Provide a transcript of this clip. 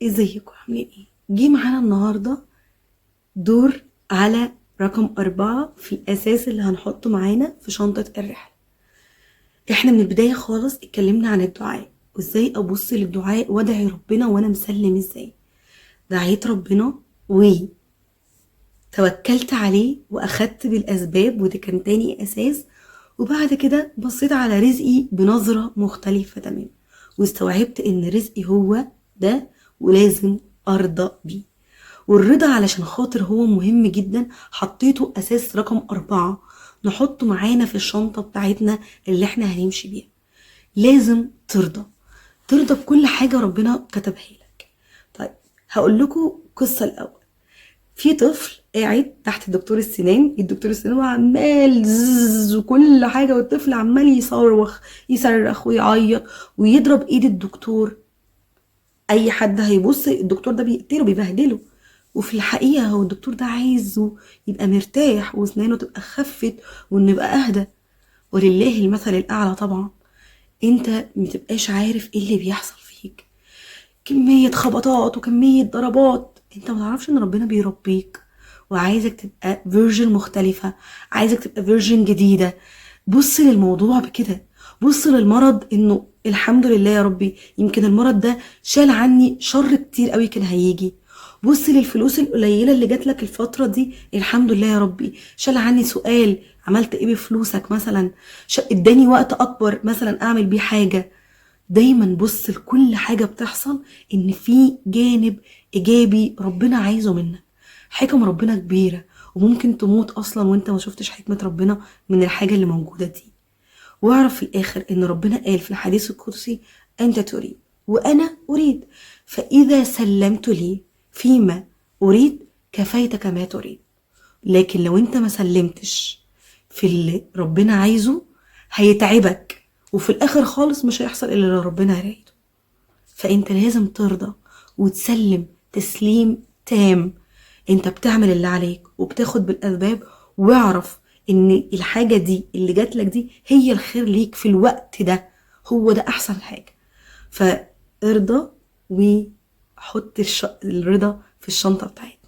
ازيكم عاملين ايه؟ جه معانا النهارده دور على رقم 4 في الأساس اللي هنحطه معانا في شنطة الرحلة. احنا من البداية خالص اتكلمنا عن الدعاء، وازاي ابص للدعاء وادعي ربنا وانا مسلم ازاي. دعيت ربنا وتوكلت عليه واخدت بالاسباب، وده كان تاني اساس. وبعد كده بصيت على رزقي بنظرة مختلفة تماما، واستوعبت ان رزقي هو ده ولازم ارضى بيه. والرضا علشان خاطر هو مهم جدا، حطيته اساس رقم 4 نحطه معانا في الشنطة بتاعتنا اللي احنا هنمشي بيها. لازم ترضى، ترضى بكل حاجة ربنا كتبها لك. طيب هقول لكم قصة الأول. في طفل قاعد تحت دكتور السنان، الدكتور السنان عمال زز وكل حاجة، والطفل عمال يصرخ ويعيط ويضرب ايد الدكتور. اي حد هيبص الدكتور ده بيقتله بيبهدله، وفي الحقيقة هو الدكتور ده عايزه يبقى مرتاح واسنانه تبقى خفت وانه يبقى اهدى. ولله المثل الاعلى. طبعا انت متبقاش عارف ايه اللي بيحصل فيك، كمية خبطات وكمية ضربات، انت ما تعرفش ان ربنا بيربيك وعايزك تبقى version مختلفة، عايزك تبقى version جديدة. بص للموضوع بكده، بص للمرض انه الحمد لله يا ربي يمكن المرض ده شال عني شر كتير قوي كان هيجي. بص للفلوس القليلة اللي جات لك الفترة دي، الحمد لله يا ربي شال عني سؤال عملت ايه بفلوسك مثلا، اداني وقت اكبر مثلا اعمل بيه حاجة. دايما بص لكل حاجة بتحصل ان في جانب ايجابي ربنا عايزه منك. حكم ربنا كبيرة، وممكن تموت اصلا وانت ما شفتش حكمة ربنا من الحاجة اللي موجودة دي. واعرف في الاخر ان ربنا قال في الحديث القدسي انت تريد وانا اريد، فاذا سلمت لي فيما اريد كفيتك ما تريد. لكن لو انت ما سلمتش في اللي ربنا عايزه هيتعبك، وفي الاخر خالص مش هيحصل الا اللي ربنا رايده. فانت لازم ترضى وتسلم تسليم تام. انت بتعمل اللي عليك وبتاخد بالاسباب، واعرف ان الحاجة دي اللي جات لك دي هي الخير ليك في الوقت ده، هو ده احسن حاجة. فارضى وحط الرضا في الشنطة بتاعتك.